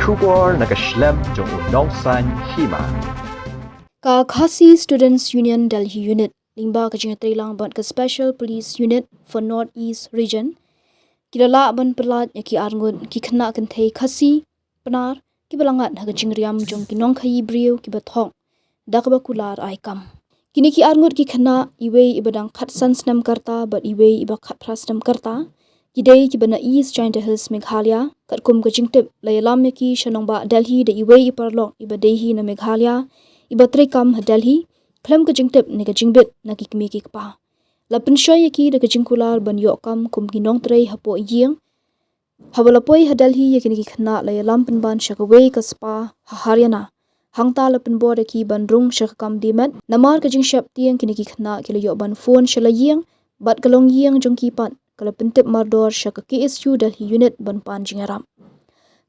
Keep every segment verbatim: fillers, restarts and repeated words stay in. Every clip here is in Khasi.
Khubor na ka shlem jong u nongsaiñ hima. Ka Khasi Students Union Delhi Unit lyngba ka jingïatreilang bad ka Special Police Unit for North East Region ki la lah ban pyllait ïa ki arngut ki khynnah kynthei Khasi Pnar kiba la ngat ha ka jingriam jong ki nongkhaïi briew kiba thok da kaba kular ai kam. Kine ki arngut ki khynnah, iwei iba dang khatsan snem ka rta bad iwei iba khatphra snem ka rta, ki dei kiba na East Jaintia Hills Meghalaya. Katkum ka jingtip, la ïalam ïa ki sha nongbah Delhi da iwei i paralok iba dei hi na Meghalaya iba treikam ha Delhi khlem ka jingtip ne ka jingbit na ki kmie ki kpa. La pynshoi ïa ki da ka jingkular ban ïoh kam kum ki nongtrei hapoh ïing. Haba la poi ha Delhi ïa kine ki khynnah, la ïalam pynban sha kawei ka spa ha Haryana. Hangta la pynbor ïa ki ban rung sha ka kam die met. Namar ka jingsheptieng, kine ki khynnah ki la ïoh ban phone sha la ïing bad ka longïing jong ki pat ka la pyntip mardor sha ka K S U Delhi Unit ban pan jingïarap.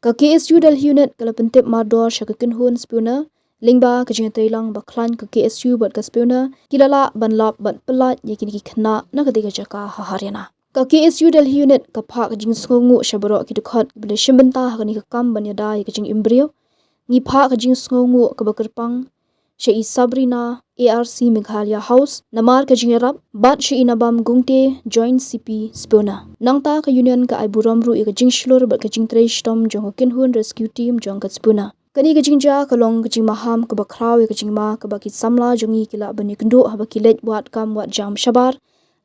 Ka K S U Delhi Unit ka la pyntip mardor sha ka kynhun Spooner. Lyngba ka jingïatreilang ba khlaiñ, ka K S U bad ka Spooner ki la lah ban lap bad pyllait ïa kine ki khynnah na katei ka jaka ha Haryana. Ka K S U Delhi Unit ka phah ka jingsngewnguh sha baroh ki dkhot kiba la shim bynta ha kane ka kam ban ïada ïa ka jingim briew. Ngi phah ka jingsngewnguh kaba kyrpang sha i Sabrina, A R C Meghalaya House, namar ka jingïarap, bad sha i Nabam Gungte, Joint C P Spooner. Nangta ka Union ka ai burom ruh ïa ka jingshlur bad ka jingtrei shitom jong ka kynhun Rescue Team jong ka Spooner. Kane ka jingjia ka long ka jingmaham kaba khraw ïa ka jingma kaba ki samla jong ngi ki lah ban ïakynduh haba ki leit wad kam wad jam shabar,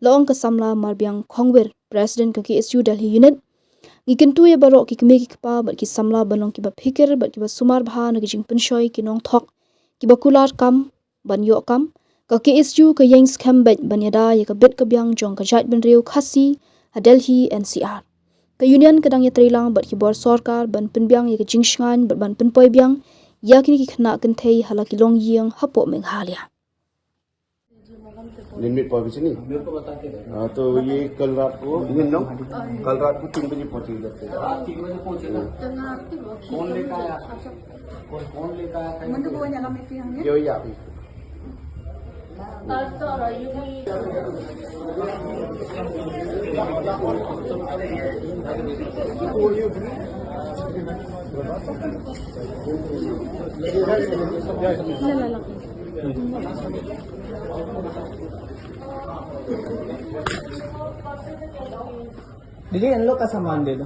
la ong ka samla Marbiang Khongwir, President ka K S U Delhi Unit. Ngi kyntu ïa baroh ki kmie ki kpa bad ki samla ban long kiba phikir bad kiba sumar bha na ka jingpynshoi ki nongthok kiba kular kam ban ïoh kam. Ka K S U ka ïeng skhem beit ban ïada ïa ka bit ka biang jong ka jaitbynriew Khasi ha Delhi N C R. Ka Union ka dang ïatreilang bad ki bor sorkar ban pynbiang ïa ka jingshngaiñ bad ban pynpoi biang ïa kine ki khynnah kynthei ha la ki longïing hapoh Meghalaya. लिमिट पहुंची नहीं। हाँ, तो ये कल रात को, ये नौ, कल रात को तीन बजे पहुंची इधर पे। तीन बजे पहुंचेगा। कौन लेकर आया? कौन लेकर आया? Mundu ko wanya kami pihang niya. ये वही आप ही। दीदी, इन लोग का सामान दे दो।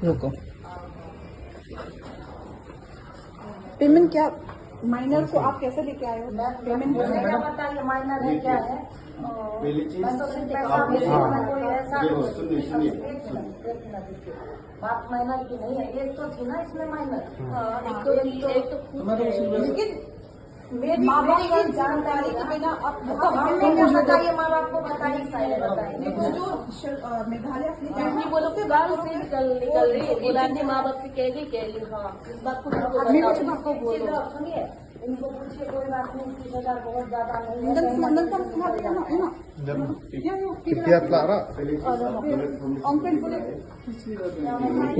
रुको। पेमेंट क्या, माइनर को आप कैसे लेके आए हो? पेमेंट मुझे क्या पता ये माइनर है क्या है? पहली चीज मैं तो सिर्फ पैसा भेजने में कोई ऐसा देखो, सुनिए सुनिए। एक मिनट, एक मिनट रुकिए। बात माइनर की नहीं है, एक तो थी ना इसमें माइनर। हाँ, एक तो थी, एक तो खुद है। लेकिन मेरी माँ बाप की जानकारी के बिना आप तो हमने क्या बताइए, माँ बाप को बताइए, सारे बताइए। देखो जो श- अ, मेघालय से नहीं, वो लोग तो गाल से निकल निकल रही है, बोला नहीं, माँ बाप से कह ली, कह ली, हाँ, इस बात को मेरे को बताओ, इसको बोलो। सुनिए, इनको पूछिए, कोई बात नहीं, तीस हजार बहुत ज्यादा नहीं है। नंदन नंदन तुम तुम्हारे यहाँ है ना? या या Tiap lara. अंकल बोले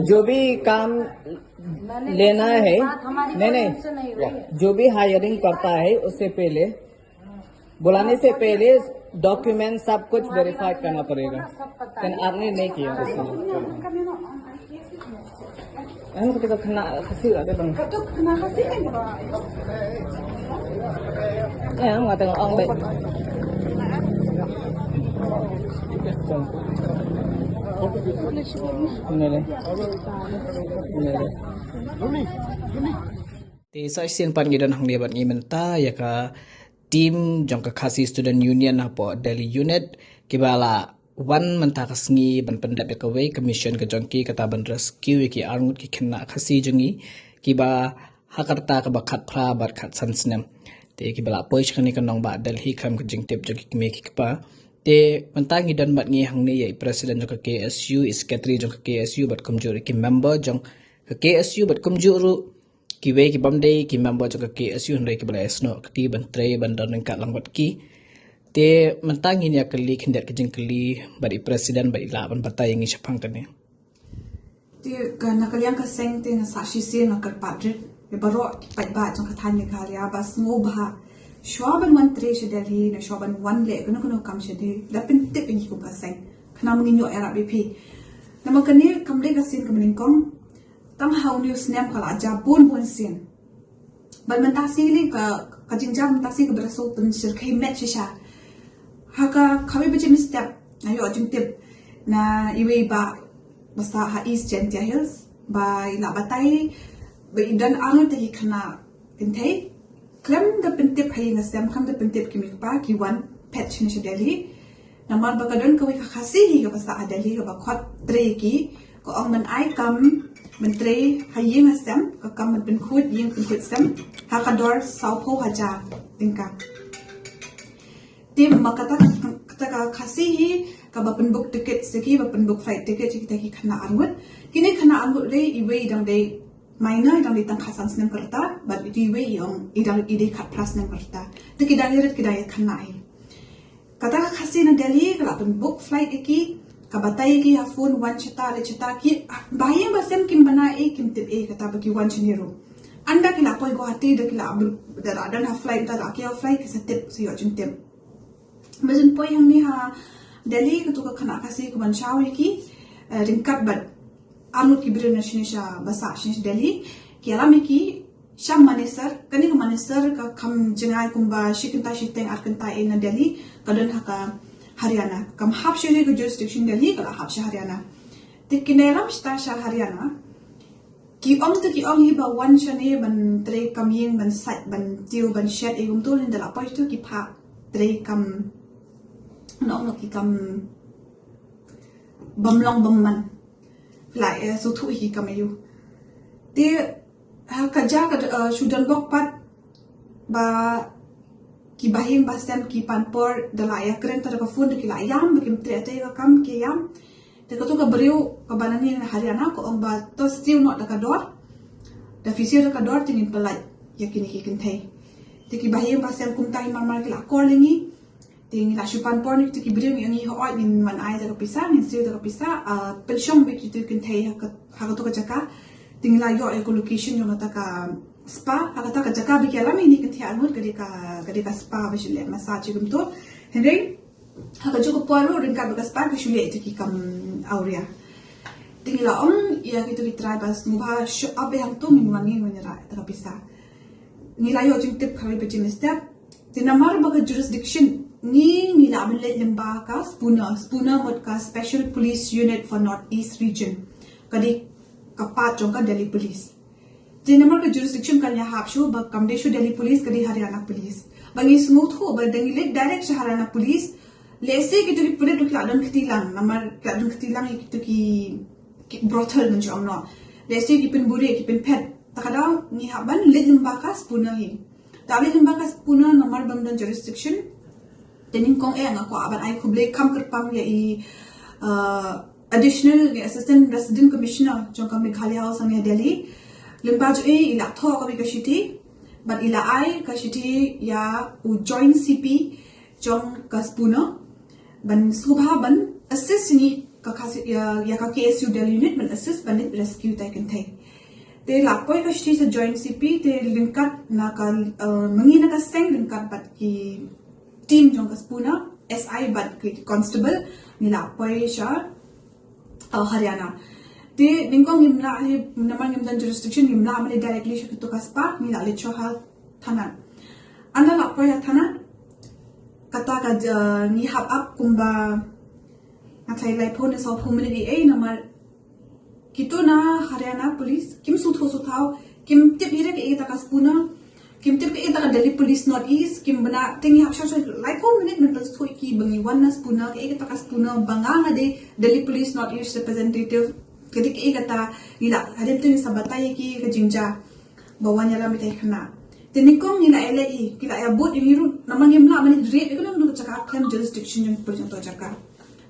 जो भी काम लेना है, नहीं नहीं, जो भी हायरिंग करता है उससे पहले, बुलाने से पहले डॉक्यूमेंट सब कुछ वेरीफाई करना पड़ेगा। लेकिन आपने नहीं किया। Ano kita kena kasi ada bang. Kena kasi kan bro. Eh, ang matang ang bay. Ini deh. Ini deh. Te sa shisien pat ngi don hangne bad ngi mynta ïa ka team jong ka Khasi Student Union hapoh Delhi Unit kiba la wan mynta ka sngi ban pyndep ïa kawei ka mission ka jong ki, kata ban rescue ïa ki arngut ki khynnah Khasi jong ngi kiba ha ka rta kaba khatphra bad khatsan snem. Te kiba la poi sha kane ka nongbah Delhi khlem ka jingtip jong ki kmie ki kpa. Te mynta ngi don bad ngi hangne ïa i president jong ka K S U, i secretary jong ka K S U bad kumjuh ruh ki member jong ka K S U bad kumjuh ruh kiwei ki bym dei ki member jong ka K S U hynrei kiba la ïasnoh kti ban trei ban don ryngkat lang bad ki. Te mynta ngin ïa kylli khyndiat ka jingkylli bad i president bad i lah ban batai ïa ngi shaphang kane. Te ka na ka liang ka seng te nga sa shisien nga kyrpad rit ïa baroh ki paidbah jong ka thaiñ Meghalaya ba sngewbha shuwa ban wan trei sha Delhi ne shuwa ban wan leh kano kano kam sha Delhi, da pyntip ïa ngi kum ka seng. Khnang ba ngin ïoh ïarap ïa phi. Namar kane kam dei ka sien kaba nyngkong. Tang ha une u snem ka la jia bun bun sien. Bad mynta shi lei ka, ka jingjia mynta shi kaba la shu pynshyrkhei met shisha. Ha ka kawei baje mynstep nga ïoh jingtip na iwei i bah ba sah ha East Jaintia Hills ba i la batai ba i don arngut tylli ki khynnah kynthei. Khlem da pyntip ha ïing ha sem, khlem da pyntip ki mei ki pa, ki wan phet shane sha Delhi. Namar ba ka don kawei ka Khasi hi kaba sah ha Delhi kaba khot trei ïa ki, ka ong ban ai kam ban trei ha ïing ha sem, ka kam ban pynkhuid ïing pynkhuid sem ha ka dor sawphew hajar tyngka. Te ma kata, kata ka Khasi hi kaba pynbook ticket ïa ki, ba pynbook flight ticket ïa kita ki khynnah arngut. Kine khynnah arngut lei, iwei i dang dei minor, i dang dei tang khatsan snem ka rta, bad iwei i ong i dang, i dei khatphra snem ka rta. Te ki dang ïarit, ki dang ïakhynnah hi. Kata ka Khasi na Delhi ka la pynbook flight ïa ki, ka batai ïa ki ha phone, wan shata leit shata, ki ba ïing ba sem kim bana ei, kim tip ei kata ba ki wan shane ruh. Ynda ki la poi Guwahati da ki la, da la don ha flight, da la kiew flight ki sa tip, sa ïoh jingtip. Ba jin poi hangne ha Delhi, katu ka khynnah Khasi ka wan shaw ïa ki, eh, ryngkat bad arngut ki briew na shane sha, ba sah shane sha Delhi. Ki ïalam ïa ki sha Manesar, kane ka Manesar ka kham jngai kumba shi kynta shiteng ar kynta ei na Delhi, ka don ha ka Haryana. Kam hap shuh ha ka jurisdiction Delhi, ka la hap sha Haryana. Te ki ïalam shata sha Haryana. Ki ong te ki ong hi ba wan shane ban trei kam ïing, ban sait, ban tiew, ban shet, ei kumto, hynda la poi to ki phah trei kam, no, no, ki kam bym long bym man. La, eh, sngewthuh hi kam aïu. Te ha ka jaka, eh, shu don bok pat ba ki bahaïing bahasem, ki pan por, da la ïakren ta da ka phone, da ki la ïam ba kim treh te ka kam, ki ïam. Te katu ka briew kaba nangne na Haryana ka ong ba to siew noh da ka dor, da phi siew da ka dor te ngin pyllait ïa kine ki kynthei. Te ki bahaïing bahasem kumta hi mar mar ki la call ïa ngi. Te ngi la shu pan por na kitu ki briew, ngi ong, hooid ngin wan ai da ka pisa, ngin siew da ka pisa, ah, pynshong beit kitu ki kynthei ha ka, ha katu ka jaka. Te ngi la ïoh ïa ka location jong kata ka spa, ha kata ka jaka ba ki ïalam ïa kine ki kynthei arngut ka dei ka, ka dei ka spa ba shu leh massage kumto. Hynrei ha kajuh ka por ruh ryngkat bad ka spa ki shu leh ïa kitu ki kam awria. Te ngi la ong ïa kitu ki trai ba sngewbha show up beit hangto, ngin wan, ngin wan ïarap ïa kata ka pisa. Ngi la ïoh jingtip kawei baje mynstep. Te namar ba ka jurisdiction, ngi, ngi lah ban leit lyngba ka SPUNA, SPUNA mut ka Special Police Unit for North East Region. Ka dei ka part jong ka Delhi Police. Te namar ka jurisdiction kan ïahap shuh ba kam dei shuh Delhi Police, ka dei Haryana Police. Ba ngi sngewthuh ba da ngi leit direct sha Haryana Police, lehse kitu ki pulit ruh ki lah don kti lang, namar ki lah don kti lang ïa kitu ki, ki brothel, ngan shu ong noh. Lehse ki pynburi, ki pynphet. Ta ka daw ngi hap ban leit lyngba ka SPUNA hi. Da leit lyngba ka SPUNA namar bym don jurisdiction. Te nyngkong eh nga kwah ban ai khublei kham kyrpang ïa i, uh, Additional, ïa Assistant Resident Commissioner jong ka Meghalaya House hangne Delhi. Lyngba jong i, i la thoh kawei ka shithi bad i la ai ka shithi ïa u Joint C P jong ka SPUNA ban sngewbha ban assist ïa ngi ka, ka, ïa, ïa ka K S U Delhi unit ban assist ban leit rescue ïa ki kynthei. Te la poi ka shithi sha Joint C P, te ryngkat na ka, eh, mynta na ka seng ryngkat bad ki team jong ka SPUNA, S I bad ki constable, ngi la poi sha, eh, Haryana. Te nyngkong ngim lah hi, namar ngim don jurisdiction, ngim lah ban leit directly sha katu ka spa, ngi la leit shuwa ha thana. Ynda la poi ha thana, kata ka, eh, ngi hap ap kumba, nga tharai laiphew ne sawphew minit ei ei, namar kitu na Haryana Police kim sngewthuh sngewthaw, kim tip hi re kaei kata ka SPUNA, kim tip kaei kata ka Delhi Police North East, kim bna, te ngi hap shuwa shuwa laiphew minit ban pynsngewthuh ïa ki ba ngi wan na SPUNA, kaei kata ka SPUNA, ba nga nga dei Delhi Police North East representative, ka dei kaei kata. Ngi la, hadien te ngi sa batai ïa ki ka jingjia ba wan ïalam ïa kita ki khynnah. Te nyngkong ngi la ïaleit hi, ki la ïabud ïa ngi ruh, namar ngim lah ban leit ried ïa kano kano ka jaka khlem jurisdiction jong ka pulit jong kata ka jaka.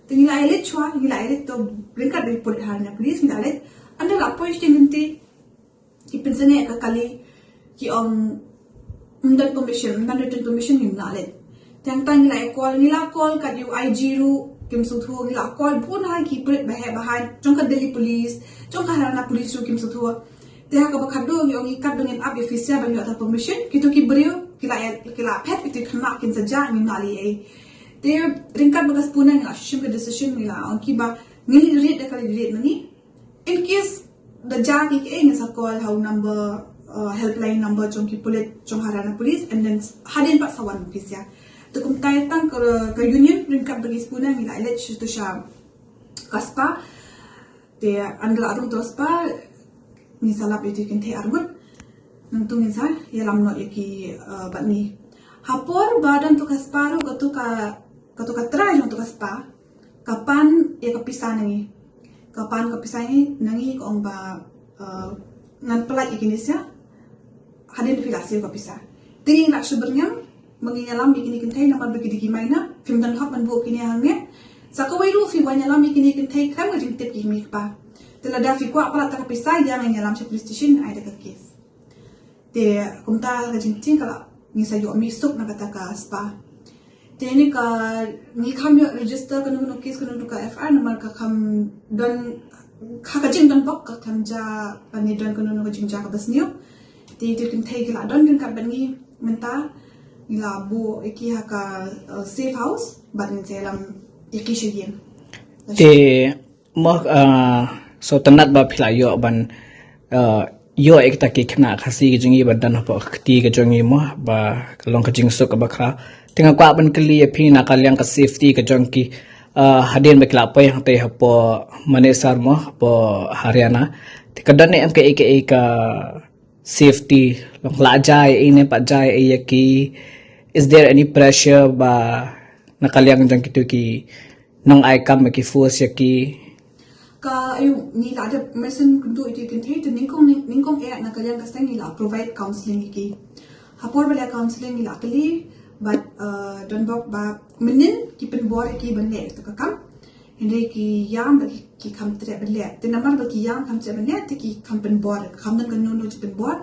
Te ngi la ïaleit shuwa, ngi la ïaleit to ryngkat bad ki pulit Haryana Police, ngi la ïaleit. Ynda la poi sha lynti, ki pynsangeh ka kali, ki ong ym don permission, ym don written permission, ngim lah leit. Te hangta ngi la ïa call, ngi la call kat ïa u I G ruh kim sngewthuh, ngi la call bun ha ki pulit baheh bahaiñ jong ka Delhi Police, jong ka Haryana Police ruh kim sngewthuh. Te ha kaba khatduh ngi ong ngi katba ngin ap ïa officer ban ïoh ta permission, kitu ki briew ki la, ki la phet, kitu ki khynnah kin sa jah, ngim lah leh ei. Te ryngkat bad ka SPUNA ngi la shim ka decision, ngi la ong ki ba Ngi rit da ka rit ngi. In case da jia ki ki ngi sa call ha u number, uh, helpline number jong ki pulit jong Haryana Police, and then hadien pat sa wan office ïa. Te kumta tang ka, ka union ryngkat bad ki spuna ngi la ïaleit sha tu sha ka spa. Te haba la rung tu spa ngi sa lap ïa tu kynthei arngut. Nangtu ngin sa ïalam noh ïa ki, uh, bad ngi. Ha por ba don tu ka spa ruh ka tu ka, ka tu ka trai jong tu ka spa ka pan ïa ka pisa na ngi. Ka pan ka pisa na ngi, na ngi ka ong ba, uh, ngan pynlait ïa kine sha hadien phi la siew ka pisa. Te ngi la shu byrngem, ma ngi ïalam ïa kine kynthei namar ba ki dei ki minor, phim don hok ban buh kine hangne. Sa kawei ruh phi wan ïalam ïa kine kynthei khlem ka jingtip ki mei kpa. Te lada phi kwah palat ka pisa, ïa ngan ïalam sha police station ai da ka case. Te kumta ka jingtieng ka la ngi sa ïoh mih suk na kata ka spa. Te ni ka ngi kham ïoh register kano kano case kano kano ka F I R namar ka kham don, ha ka jingdon bok ka kham jia ba ngi don kano kano ka jingjia kaba sniew. Te tu kynthei ki la don ryngkat bad ngi mynta ngi la buh ïa ki ha ka, uh, safe house bad ngin sa ïalam ïa ki sha ïing. Te Mo, ah, so tang ba phi la ïoh ban, ah, ïoh ïa kita ki khynnah Khasi ka jong ngi ban don hapoh ka kti ka jong ngi mo, ba ka long ka jingsuk kaba khraw. Te nga kwah ban kylli ïa phi na ka liang ka safety ka jong ki, ah, hadien ba ki la poi hangtei hapoh Manesar mo, hapoh Haryana. Te ka don ne em kaei kaei ka safety, long la jia ei ne pat jia ei ïa ki, is there any pressure ba na ka liang jong kitu ki nong ai kam ba ki force ïa ki? Ka, ayu, ngi la dep mesen kyntu ïa ki kynthei te nyngkong, nyngkong eh na ka liang ka seng ngi la provide counselling ïa ki. Ha por ba leh counselling ngi la kylli bad, uh, don bok ba mynnin ki pynbor ïa ki ban leh ïa ka kam. Hynrei ki ïam ba ki, ki kham treh ban leh. Te namar ba ki ïam kham treh ban leh te ki kham pynbor, kham don kano kano jingpynbor.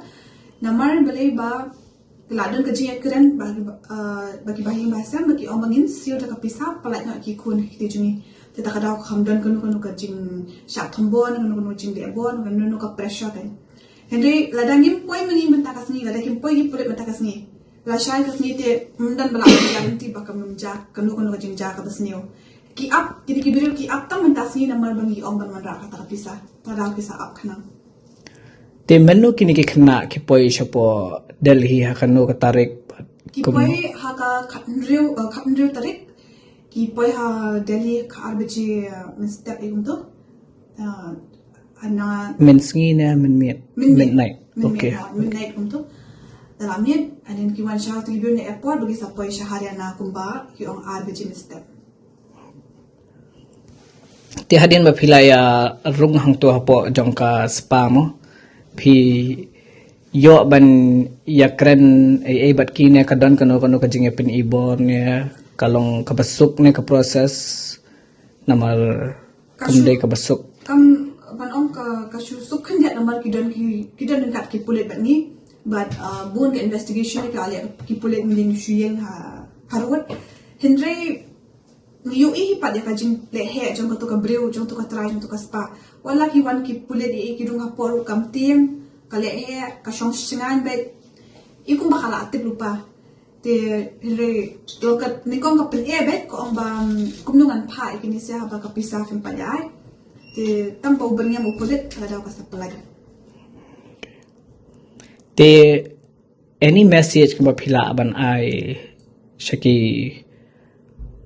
Namar balei ba ki la don ka jingïakren ba ki, ah, ba ki bahaïing bahasem ba ki ong ba ngin siew da ka pisa pynlait noh ïa ki khun ki kti jong ngi. Te ta ka daw kham don kano kano ka jingshah thombor, kano kano jingleh bor, kano kano ka pressure kan. Hynrei lada ngim poi ma ngi mynta ka sngi, lada kim poi ki pulit mynta ka sngi, lashai ka sngi te ym don ba la guarantee ba kam nym jia kano kano ka jingjia kaba sniew. Ki ap, kine ki briew ki ap tang mynta sngi namar ba ngi ong ban wanrah kata ka pisa. Ta daw ki sa ap khnang. Te mynno kine ki khynnah ki poi shapoh Delhi ha kano ka tarik? Ki poi ha ka khathynriew, eh, khathynriew tarik. Ki poi ha Delhi ka ar baje, eh, mynstep ïa kumto. Eh, hana mynsngi ne mynmiet? Mynmiet. Midnight. Mynmiet, okay. Ha, midnight kumto. Da la miet, and then ki wan sha tu ki briew na airport ba ki sa poi sha Haryana kumba ki ong ar baje mynstep. Te hadien ba phi la ïa rung hangto hapoh jong ka spa mo, phi ïoh ban ïakren ei ei bad ki ne, ka don kano kano ka jingïapyni bor ne ka long kaba suk ne ka process? Namar kam dei kaba suk. Kam, ban ong ka, ka shu suk khyndiat namar ki don ki, ki don ryngkat ki pulit bad ngi. Bad, uh, bun ka investigation ka leh ki pulit mynnin shu ïeng ha, ha road. Hynrei ngi ïohi pat ïa ka jingleh heh jong kato ka briew, jong kato ka trai, jong kato ka spa. Wat la ki wan ki pulit ïa ki rung hapoh ruh kam tieng, ka leh heh, ka shong shngaiñ bad i kumba ka la tip lypa. Te hynrei nyngkong ka pyneh bad ka ong ba, mm, kumno ngan phah ïa kine sha haba ka pisa phim pat ïa ai. Te tang ba u byrngem u pulit ka la daw ka sa pynlait. Te any message kaba phi lah ban ai sha ki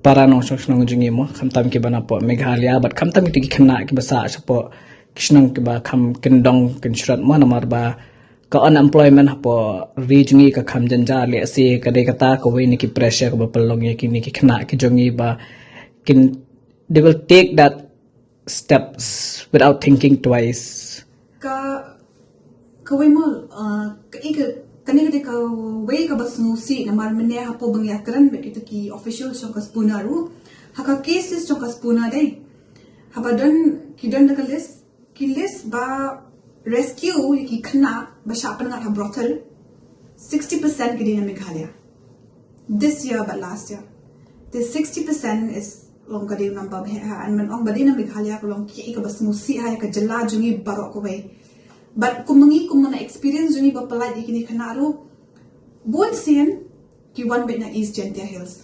para nongshong shnong jong ngi mo, khamtam kiba na poh Meghalaya bad khamtam kito ki khynnah kiba sah shapoh ki shnong kiba kham kyndong kynshrut mo, namar ba ka unemployment hapoh ri jong ngi ka kham jynjar, lehse ka dei kata kawei na ki pressure kaba pynlong ïa kine ki khynnah ki jong ngi ba kin, they will take that steps without thinking twice. Ka, kawei mo, uh, ka, i ka, kane ka dei kawei kaba sngewsih namar mynne hapoh ba ngi ïakren bad kito ki official jong ka spuna ruh. Ha ka cases jong ka spuna dei, haba don, ki don da ka list, ki list ba rescue ïa ki khynnah ba shah pynngat ha brothel, sixty percent ki dei na Meghalaya. This year bad last year. Te sixty percent is long ka dei u number ba heh ha, and ban ong ba dei na Meghalaya ka long kaei kaba sngewsih ha ïa ka jylla jong ngi baroh kawei. Bad kum ma ngi, kum na experience jong ngi ba pynlait ïa kine khynnah ruh, bun sien ki wan beit na East Jaintia Hills.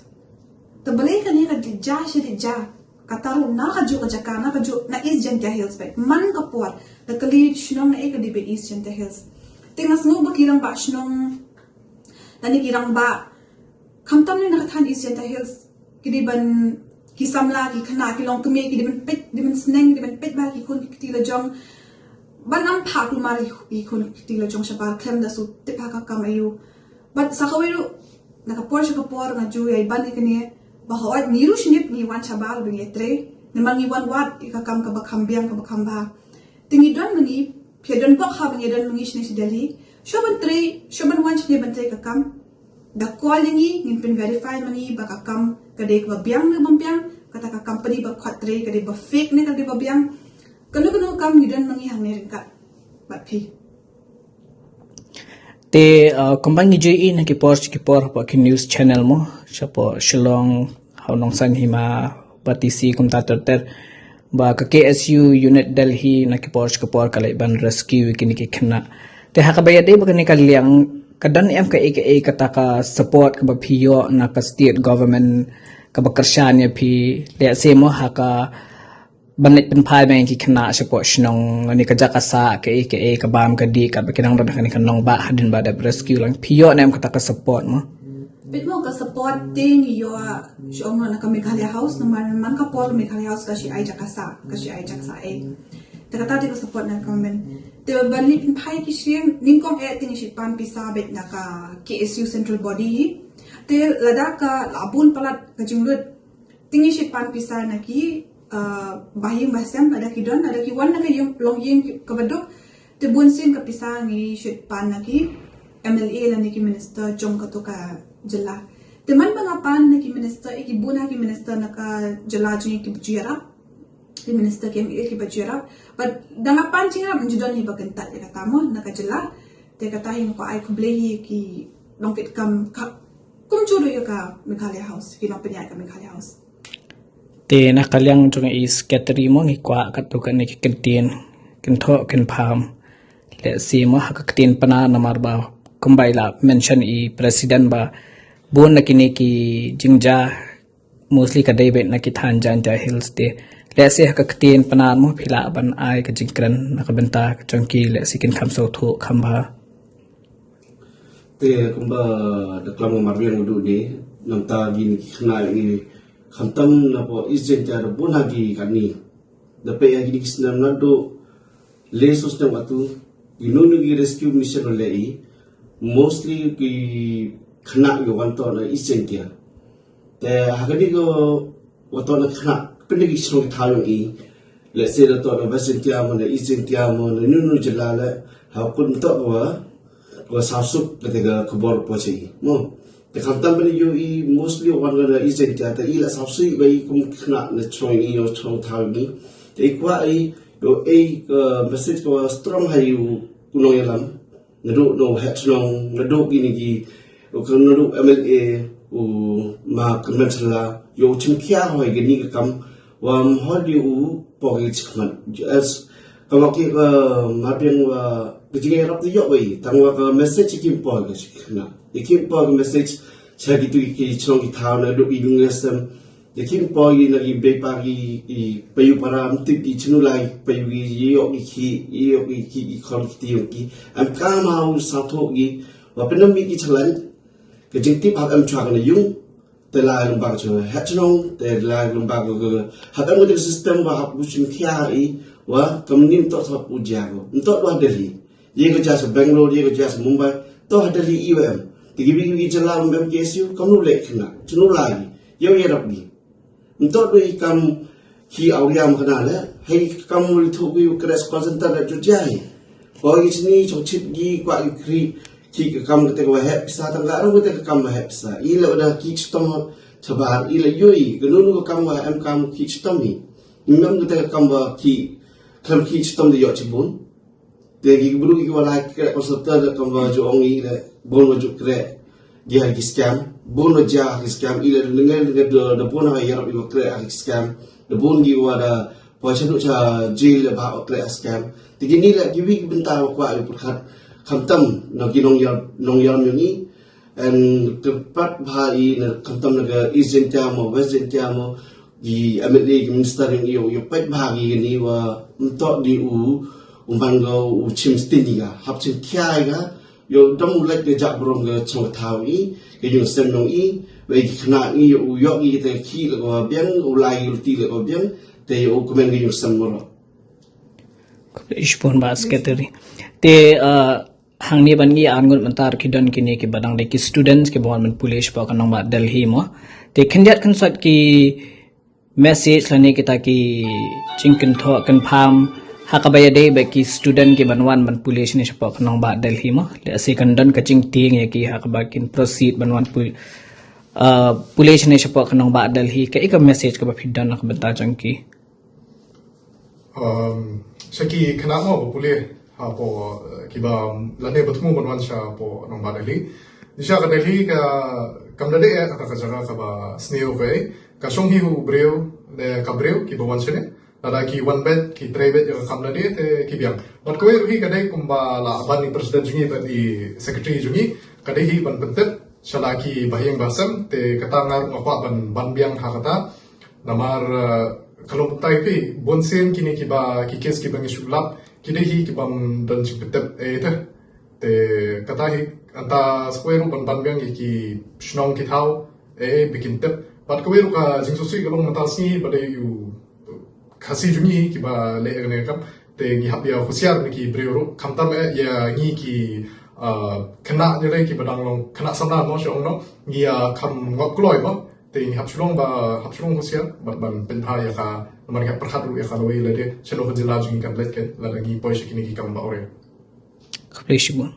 Te balei kane ka dei jia shi dei jia. Kata ruh na kajuh ka jaka, na kajuh na East Jaintia Hills beit. Man ka por da kylli shnong naei ka dei beit East Jaintia Hills. Te nga sngew ba ki rangbah shnong lane ki rangbah, khamtam ne na ka thaiñ East Jaintia Hills, ki dei ban, ki samla, ki khynnah, ki longkmie, ki dei ban peit, dei ban sneng, dei ban peit bha ki khun ki kti la jong. Ban ym phah kulmar ki khun ki kti la jong shabar khlem da shu tip ha ka kam aïu. Bad sa kawei ruh, na ka por sha ka por nga ju ïai ban ïa kane, ba hooid ngi ruh shane ngi wan shabar ba ngi trei, namar ngi wan wad ïa ka kam kaba kham biang kaba kham bha. Te ngi don ma ngi, phi don bok ha ba ngi don ma ngi shane sha Delhi. Shuwa ban trei, shuwa ban wan shane ban trei ka kam, da call ïa ngi, ngin pyn verify ma ngi ba ka kam ka dei kaba biang ne bym biang, kata ka company ba khot trei ka dei ba fake ne ka dei ba biang. Kano kano ka kam ngi don ma ngi hangne ryngkat bad phi. Te, uh, kumba ngi ju ïohi na ki por sha ki por hapoh ki news channel mo, shapoh Shillong, ha u Nongsan Hima, bad T C kumta ter ter, ba ka K S U unit Delhi na ki por sha ki por ka leit ban rescue ïa kine ki khynnah. Te ha kaba ïadei bad kane ka liang, ka don em kaei kaei kata ka support kaba phi ïoh na ka state government kaba kyrshan ïa phi, lehse mo ha ka ban leit pynphai ma ngi ki khynnah shapoh shnong, lane ka jaka sah, kaei kaei ka bam ka dih, katba ki nang don ha kane ka nongbah hadien ba dep rescue lang. Phi ïoh ne em kata ka support mo? Bit mo ka support te ngi ïoh shu ong na ka Meghalaya House, namar man ka por Meghalaya House ka shu ai jaka sah, ka shu ai jaka sah ei. Te kata te ka support na ka government. Te ban leit pynphai ki shnong, nyngkong eh te ngi shu pan pisa beit na ka K S U central body. Te lada ka la bun palat ka jinglut, te ngi shu pan pisa na ki, uh, bahaïing bahasem, lada ki don, lada ki wan na ka ïing, longïing kaba duk, te bun sien ka pisa ngi shu pan na ki M L A lane ki minister jong kato ka jylla. Te man ba nga pan na ki minister, eh, ki bun ha ki minister na ka jylla jong ngi kiba ju ïarap, ki minister ki M L A kiba ju ïarap. Bad da nga pan jingïarap, ngi ju don hi ba kyntait ïa kata mo na ka jylla. Te kata hi nga kwah ai khublei hi ki nongkitkam ka, kumjuh ruh ïa ka Meghalaya House, ki nongpynïaid ka Meghalaya House. Te na ka liang jong i secretary mo, ngi kwah katto katne ki kyntien, kynthoh kynpham. Lehse mo ha ka ktien Pnar, namar ba kumba i la mention i president ba bun na kine ki jingjia mostly ka dei beit na ki thaiñ Jaintia Hills. Te lehse ha ka ktien Pnar mo phi lah ban ai ka jingkren na ka bynta ka jong ki, lehse kin kham sngewthuh kham bha. Te kumba da klam u Marbiang u duh de, namta kine ki khynnah i khamtam na poh East Jaintia da bun ha ki katni. Da peit ha kine ki snem naduh le snem wat u, kino kino ki rescue mission u leh i, mostly ki khynnah ki wan toh na East Jaintia. Te ha kane ka wan toh na khynnah, pynda ki shnong ki thaw jong i, lehse da toh na West Jaintia mo, na East Jaintia mo, na kino kino jylla leh, ha kut mynta ka wa, ka wa sawsuk kata ka khubor poi sha i mo. Te khamtam ban ïoh i mostly wan ka na East Jaintia, te i la sawsuk ba i kum khynnah na shnong i, ïa shnong thaw i. Te i kwah i ïoh ei ka message ka wa strong ha i u nongïalam. Naduh u heh shnong, naduh kine ki, u ka naduh M L A, u ma Kyrmen Shylla, ïoh chimkhia hoi kine ki kam, wa mhoi di u poi ki jingkhmat. As, ka wa ki ka Marbiang wa, ka jingïarap te ïoh wei, tang wa ka message kim poi ka jingkhmat. Kim poi ka message, sha kitu ki shnong ki thaw naduh i Bunglasem, Te kim poi na ki bei pa ki, ki payu para, ym tip ki chinu lai, payu ki ïoh ki khih, ïoh ki khih ki khon ki tieng ki. Em kam ha u sawthuh ki, wa pynam ki challan, ka jingtip hap em chwa ka na ïung, te lai lem bak chwa, heh chnong, te lai lem bak ka, hap em ka system wa hap u chimkhia i, wa kam nim toh hap u jia ko. Ym toh wa Delhi. Ye ka jia sha Bangalore, ye ka jia sha Mumbai, toh ha Delhi i wa em. Te ki bi ki jylla um em K S U, kam nu leh khynnah, chinu lai ki, ïoh ïarap ki. Ym toh dei kam ki awria ma khynnah leh, hei kam u li thuh ki u kret call center da ju jia hi. Ko ki chini chong chit ki kwah ki kri, ki ka kam kata ka wa heh pisa tang ka rung kata ka kam wa heh pisa. I leh wa da ki chitom chabar, i leh ïoh i, ka nu nu ka kam wa em kam ki chitom hi. Ym em kata ka kam wa ki, khlem ki chitom da ïoh chibun. Te ki bru ki wa lai kret call center da kam wa ju ong i le, bun wa ju kret. Ki ha ki scam, bun wa jia ha ki scam, i le ngai ngai da, da bun ha ïarap i wa kret ha ki scam. Da bun ki wa da poi cha nu cha jail le ba wa kret ha scam. Te kini le ki wi ki bynta wa kwah i pyrkhat khamtam na ki nongïar, nongïar ïa ngi. And kyrpad bha i na khamtam na ka East Jaintia mo, West Jaintia mo, Ki M L A, ki minister, ïa u ïa peit bha ki kane wa mynta di u u man ga u chim sting ïa ka, hap chim khia ïa ka, ïa u dam u leit ka jak brom ka chong thaw i, ka ïung sem nong i, wei ki khynnah i, ïa u ïoh i te ki la ka biang, u lai u ti la ka biang, te ïa u kmen ka ïung sem brom. Khublei shibun bah secretary. Te uh, hangne ban ngi an ngut mynta ki don kine ki ba dang dei ki students ki ba wan ban pule shapoh ka nongbah Delhi mo. Te khyndiat khyndiat ki message lane kita ki jingkynthoh kynpham ha kaba ïadei bad ki student ki ban wan ban pule shane shapoh ka nongbah Delhi mo. Lehse kan don ka jingtieng ïa ki ha kaba kin proceed ban wan pule, uh, pule shane shapoh ka nongbah Delhi. Kaei ka message kaba phi don ha ka bynta jong ki? Um, sha ki khynnah mo ba pule hapoh, eh, kiba lane ba thmu ban wan shapoh nongbah Delhi. Sha ka Delhi ka kam da dei eh, ka jaka kaba sniew, ka shong hi u briew, ne ka briew kiba wan shane. Lada ki wan bad, ki trei bad, ka kam da dei te ki biang. Bad kawei ruh hi ka dei kumba la ban i president jong ngi bad i secretary jong ngi, ka dei hi ban pyntip sha la ki bahaïing bahasem, te kata nga ruh nga kwah ban ban biang ha kata. Namar, eh, ka long kumta hi, bun sien kine kiba, ki case kiba ngi shu lap, ki dei hi kibym don jingpyntip eh te. Te kata hi, hangta sa kawei ruh ban ban biang ïa ki shnong ki thaw eh, eh, ba kin tip. Bad kawei ruh ka jingsngewsih ka long mynta sngi ba dei u Khasi jong ngi kiba leh kane ka kam. Te ngi hap ïa husiar na ki briew ruh, khamtam eh ïa ngi ki, ah, khynnah, ngi leh kiba dang long khynnah samla mo, shu ong no, ngi ïa kham ngop kloi mo. Te ngi hap shu long ba, hap shu long husiar bad ban pynbha ïa ka, namar ngi hap pyrkhat ruh ïa ka lawei lade shano ka jylla jong ngi kan leit, lada ngi poi sha kine ki kam ba ore. Khublei shibun.